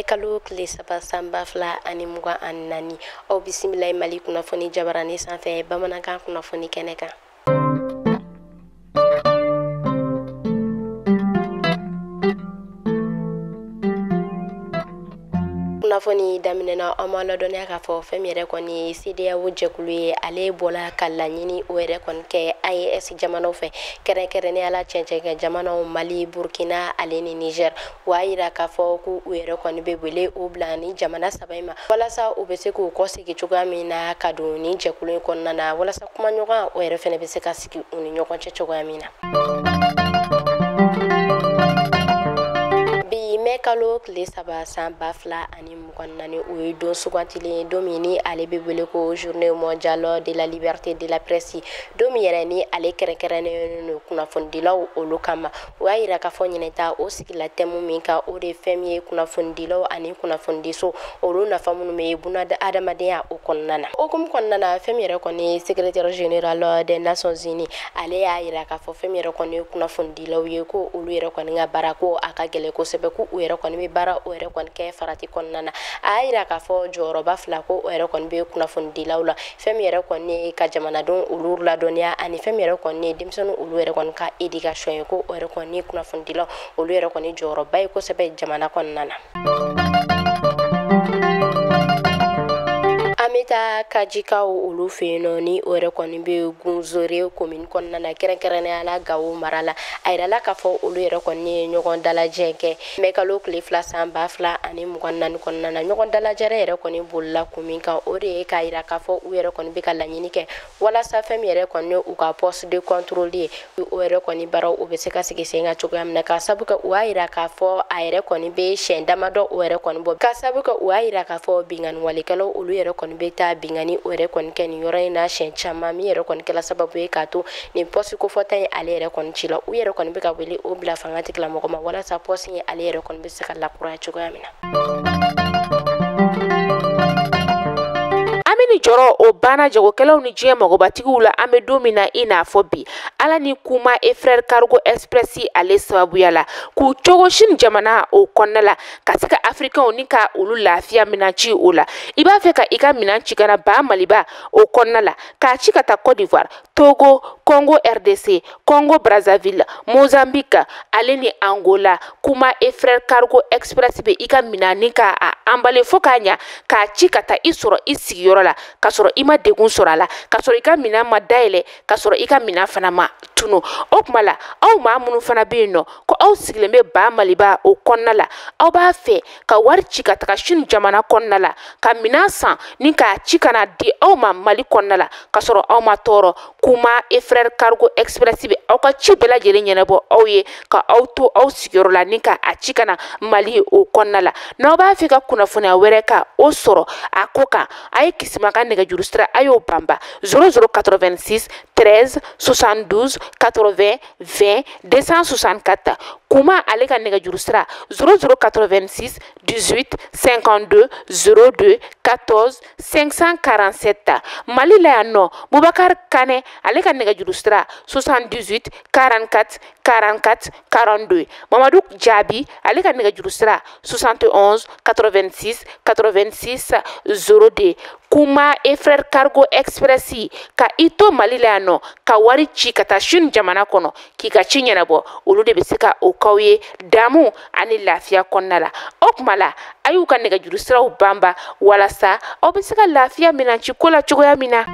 Kalo tile 3 san 2024, aw bisimila Mali kunnafoni jabarani sanfɛ bamanankan kunnafoni kɛnɛ kan. Kunnafoni daminɛna an ma ladɔnniya k'a fɔ fɛn min yɛrɛ kɔni ye CEDEAO jɛkulu ye, ale bɔla ka laɲini o yɛrɛ kɔni kɛ AES jamanaw fɛ, kɛrɛnkɛrɛnnenya la cɛncɛnkɛ jamanaw Mali, Burkina ale ni Niger. U y'a yira k'a fɔ k'u yɛrɛ kɔni bɛ wele o bila ni jamana saba in ma walasa u bɛ se k'u kɔsegin cogoya min na ka don ni jɛkulu in kɔnɔna na, walasa kumaɲɔgɔn o yɛrɛ fɛnɛ bɛ se ka sigi u ni ɲɔgɔn cɛ cogoya min na. Bi mɛ kalo tile 3 san 2024, o ye don sugantilen ye, don min ni ale bɛ wele ko journée mondiale de la liberté de la presse, don min yɛrɛ ni ale kɛrɛnkɛrɛnnen don kunnafonidilaw olu kama. O y'a yira k'a fɔ ɲinɛta o sigila thème min kan, o de fɛn min ye kunnafonidilaw ani kunnafonidiso olu nafa minnu bɛ buna adamadenya o kɔnɔna na. O hukumu kɔnɔna na, fɛn min yɛrɛ kɔni ye secrétaire général des Nations Unies, ale y'a yira k'a fɔ fɛn min yɛrɛ kɔni ye kunnafonidilaw ye, ko olu yɛrɛ kɔni ka baara ko a ka gɛlɛn kosɛbɛ, ko u yɛrɛ kɔni bɛ baara o yɛrɛ kɔni kɛ farati kɔnɔna na. A y'a yira k'a fɔ jɔyɔrɔba fila ko o yɛrɛ kɔni bɛ kunnafonidilaw la, fɛn min yɛrɛ kɔni ye ka jamanadenw olu ladɔnniya ani fɛn min yɛrɛ kɔni ye denmisɛnninw olu yɛrɛ kɔni ka éducation ye, ko o yɛrɛ kɔni ye kunnafonidilaw olu yɛrɛ kɔni jɔyɔrɔba ye kosɛbɛ jamana kɔnɔna na. An bɛ taa Kajikaw olu fɛ yen nɔ, ni o yɛrɛ kɔni bɛ Gunzore commune kɔnɔna na, kɛrɛnkɛrɛnnenya la Gawo mara la. A yirala k'a fɔ olu yɛrɛ kɔni ye ɲɔgɔn dalajɛ kɛ mɛ kalo tile 2 san 2024 kɔnɔna na. Ɲɔgɔn dalajɛ yɛrɛ kɔni bolila kun min kan, o de ye k'a yira k'a fɔ u yɛrɛ kɔni bɛ ka laɲini kɛ walasa fɛn min yɛrɛ kɔni u ka poste de contrôle ye, o yɛrɛ kɔni baaraw u bɛ se ka sigi sen kan cogoya min na, k'a sabu kɛ u y'a yira k'a fɔ a yɛrɛ kɔni bɛ siɲɛ damadɔ o yɛrɛ kɔni bɔ, k'a sabu kɛ u y'a yira k'a fɔ binkanni walekɛlaw olu yɛrɛ kɔni bɛ taa binkanni o yɛrɛ kɔni kɛ nin yɔrɔ in na siɲɛ caman, min yɛrɛ kɔni kɛla sababu ye k'a to nin poste kofɔta in ale yɛrɛ kɔni ci la. U yɛrɛ kɔni bɛ ka wele o bila fanga tigilamɔgɔ ma walasa poste in ale yɛrɛ kɔni bɛ se ka lakuraya cogoya min na. An bɛ nin jɔrɔ o banna jagokɛlaw ni diɲɛ magobatigiw la, an bɛ don min na i n'a fɔ bi, Ala ni Kuma et Frère Cargo Express ale sababuya la k'u cogo Chine jamana o kɔnɔna la ka se ka Africainw ni ka olu lafiya minɛn ci o la. I b'a fɛ ka i ka minɛn ci ka na ba Maliba o kɔnɔna la, k'a ci ka taa Côte d'Ivoire, Togo, Congo RDC, Congo Brazzaville, Mozambique ale ni Angola. Kuma et Frère Cargo Express bɛ i ka minɛn ni ka a emballer fo k'a ɲa, k'a ci ka taa i sɔrɔ i sigiyɔrɔ la, k'a sɔrɔ i ma degun sɔrɔ a la, k'a sɔrɔ i ka minɛn ma dayɛlɛ, k'a sɔrɔ i ka minɛn fana ma tunu. O tuma la, aw maa minnu fana bɛ yen nɔ ko aw sigilen bɛ ba Maliba o kɔnɔna la, aw b'a fɛ ka wari ci ka taga Chine jamana kɔnɔna la ka minɛn san ni k'a ci ka na di aw ma Mali kɔnɔna la, k'a sɔrɔ aw ma tɔɔrɔ. Kuma et Frère Cargo Express bɛ aw ka ci bɛɛ lajɛlen ɲɛnabɔ aw ye ka aw to aw sigiyɔrɔ la ni ka a ci ka na Mali o kɔnɔna la. N'aw b'a fɛ ka kunnafoniya wɛrɛ ka o sɔrɔ a ko kan, a ye Kisima ka nɛgɛjuru sira a y'o banba 00 86 13 72 80 20 264. Kuma ale ka nɛgɛjuru sira 00 86 18 52 02 14 547. Mali la yan nɔ, Bubakari Kanɛ ale ka nɛgɛjuru sira 78 44 44 42. Mamadu Jaabi ale ka nɛgɛjuru sira 71 86 86 02. Kuma et Frère Cargo Express ka i to Mali la yan nɔ ka wari ci ka taa Chine jamana kɔnɔ k'i ka ci ɲɛnabɔ, olu de bɛ se ka o k'aw ye damu ani lafiya kɔnɔna la. O tuma la, a y'u ka nɛgɛjuru siraw banba walasa aw bɛ se ka lafiya minɛn ci ko la cogoya min na.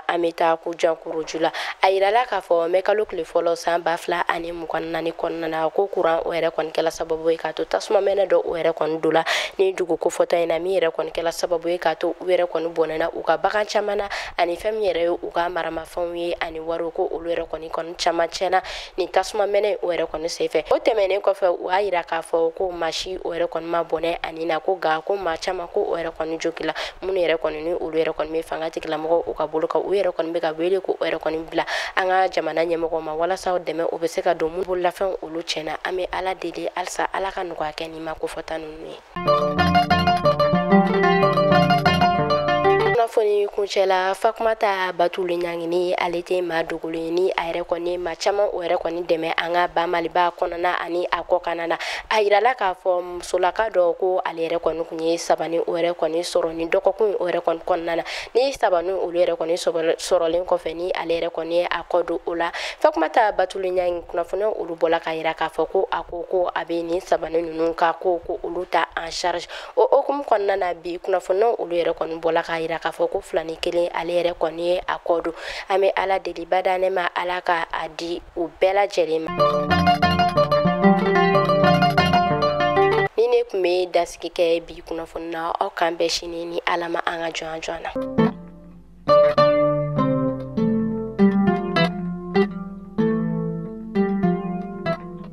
An bɛ taa Kujankuruju la. A yirala k'a fɔ mɛ kalo tile fɔlɔ san 2024 kɔnɔna na, ko kuran o yɛrɛ kɔni kɛla sababu ye k'a to tasuma mɛnɛ dɔ o yɛrɛ kɔni don la ni dugu kofɔta in na, min yɛrɛ kɔni kɛla sababu ye k'a to u yɛrɛ kɔni bɔnɛna u ka bagan caman na ani fɛn min yɛrɛ ye u ka maramafɛnw ye ani wariw, ko olu yɛrɛ kɔni caman tiɲɛna ni tasuma mɛnɛ o yɛrɛ kɔni senfɛ. O tɛmɛnen kɔfɛ, u y'a yira k'a fɔ ko maa si o yɛrɛ kɔni ma bɔnɛ ani na, ko nka ko maa caman ko o yɛrɛ kɔni jogila, minnu yɛrɛ kɔni ni olu yɛrɛ kɔni bɛ fanga tigilamɔgɔw u ka bolo kan, u yɛrɛ kɔni bɛ ka wele ko o yɛrɛ kɔni bila an ka jamana ɲɛmɔgɔw ma walasa dɛmɛ o bɛ se ka don mun bololafɛnw olu tiɲɛna. An bɛ Ala deli halisa Ala ka nɔgɔya kɛ nin ma kofɔta ninnu ye. Kunnafoni kun kuncɛ la, Fatumata Batuli Ɲangi ni ale tɛ maa dogolen ye, ni a yɛrɛ kɔni maa caman o yɛrɛ kɔni dɛmɛ an ka ba Maliba kɔnɔna ani a kɔkanna na. A yirala k'a fɔ musolaka dɔ ko ale yɛrɛ kɔni kun ye sabani o yɛrɛ kɔni sɔrɔ ni dɔgɔkun o yɛrɛ kɔni kɔnɔna na. Ni sabani olu yɛrɛ kɔni sɔrɔlen kɔfɛ, ni ale yɛrɛ kɔni ye a kɔ don o la, Fatumata Batuli Ɲangi, kunnafoniya olu bɔla k'a yira k'a fɔ ko a ko ko a bɛ nin sabani ninnu ka ko ko olu ta en charge. O hokumu kɔnɔna na, bi kunnafoniyaw olu yɛrɛ kɔni bɔla k'a yira k'a fɔ ko filani kelen ale yɛrɛ kɔni ye a kɔ don. An bɛ Ala deli bada ne ma, Ala ka a di u bɛɛ lajɛlen ma. Ni ne tun bɛ dasigi kɛ bi kunnafoni na, aw k'an bɛn sini ni Ala ma an ka jɔn jɔn na.